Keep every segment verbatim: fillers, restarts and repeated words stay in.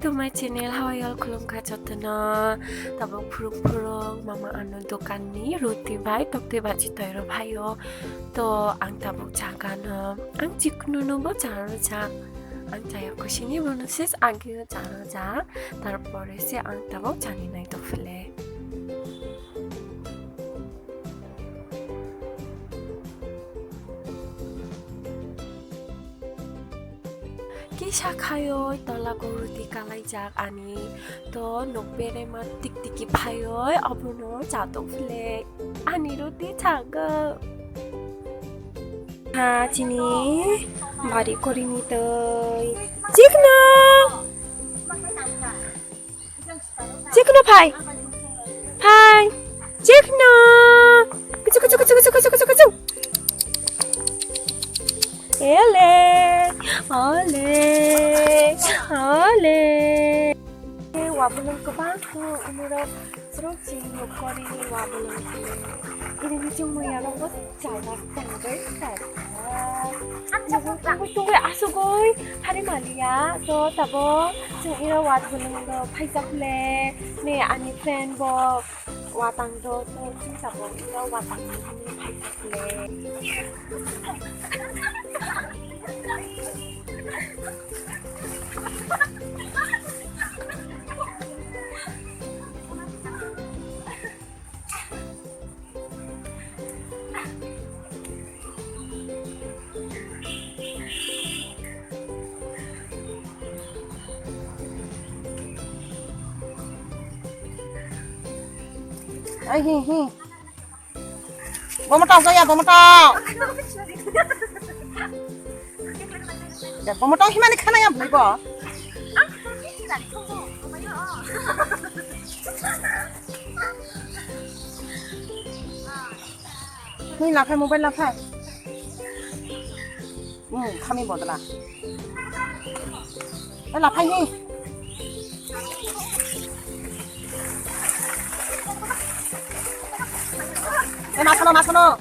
To my channel, how are you all? Khulumkha jotono. Tabuk phuruk phuruk mama ano dokan ni roti bai toktwi baji toiro phaio. To ang tabuk chagano, ang chikunu no bo charo ja. Ang chaya khusini bono ses agi charo ja. Tarpore se ang tabuk chani nai to phile. Kisa khayoi tola ko roti kalaijak ani to nok berema tik tiki phayoi obono chatok phile ani roti chago. Ha chini bari korini toi chikno. Chikno phai. Phai. Chikno. Kuchu, kuchu, kuchu. Ele. Ole. Ole. Wabulung kwbang khe umurok srok chini nokori wabulung khe. Ini bichung maya rok bo chajak tangwi chajak. Tungwi tungwi asugwi hari maliya to tabo chwng iro wabulung rok phaijak le. Ne ani friend bo watang do to chwng tabuk no watang ni hwnwi phaijak le. Ai hi hi. Bomo tau ya, bomo tau. Ya, bomo tau himani khana ya bui bo. Ni laphai mobile laphai. Hmm, khami bodla. Eh, laphai ni. Eh, masano, masano.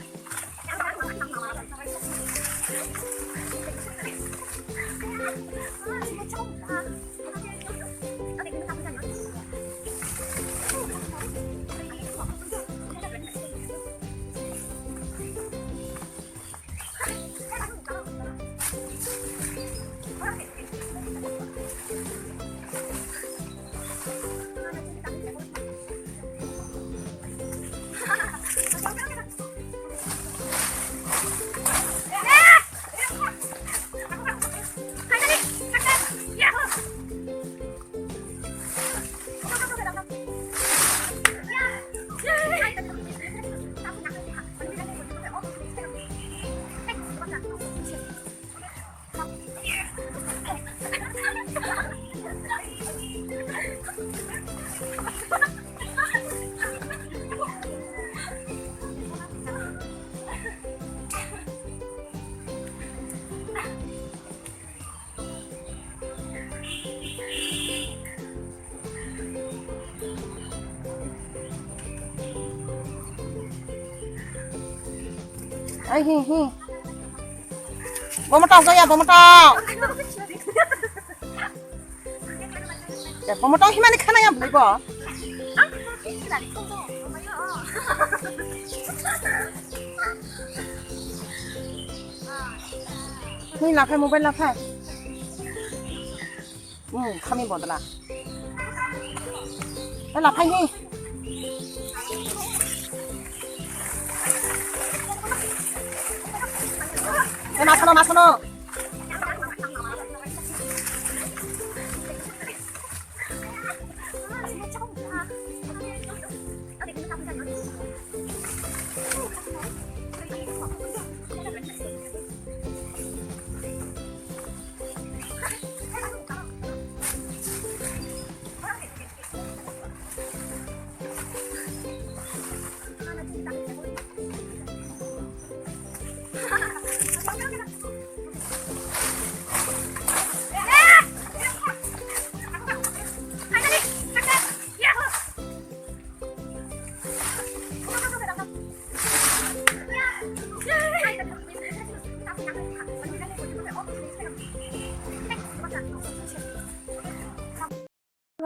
Ai hi hi. Bomo tau ya, bomo tau. Ya, bomo tau himani khana ya bui bo. Ni laphai mobile laphai. Hmm, khami bodla. Eh, laphai ni. Eh, masano, masano.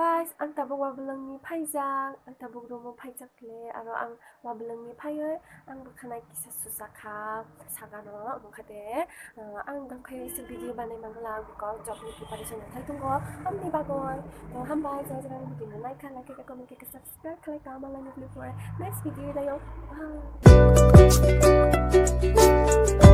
Guys, ang tabuk Wablwngni phaijak, ang tabuk room-o phaijak le, aro ang Wablwngni phaiwi ang bwkhanai kisa susa kha, sagano, omo kha de, uh, ang dam khai se video banai mangla, because job ni preparation khai tongo, amni bagwi. To hambai, jai jai, video no like kha, like kha, comment kha, subscribe khlai kha, malai ni for next video dayo. Bye.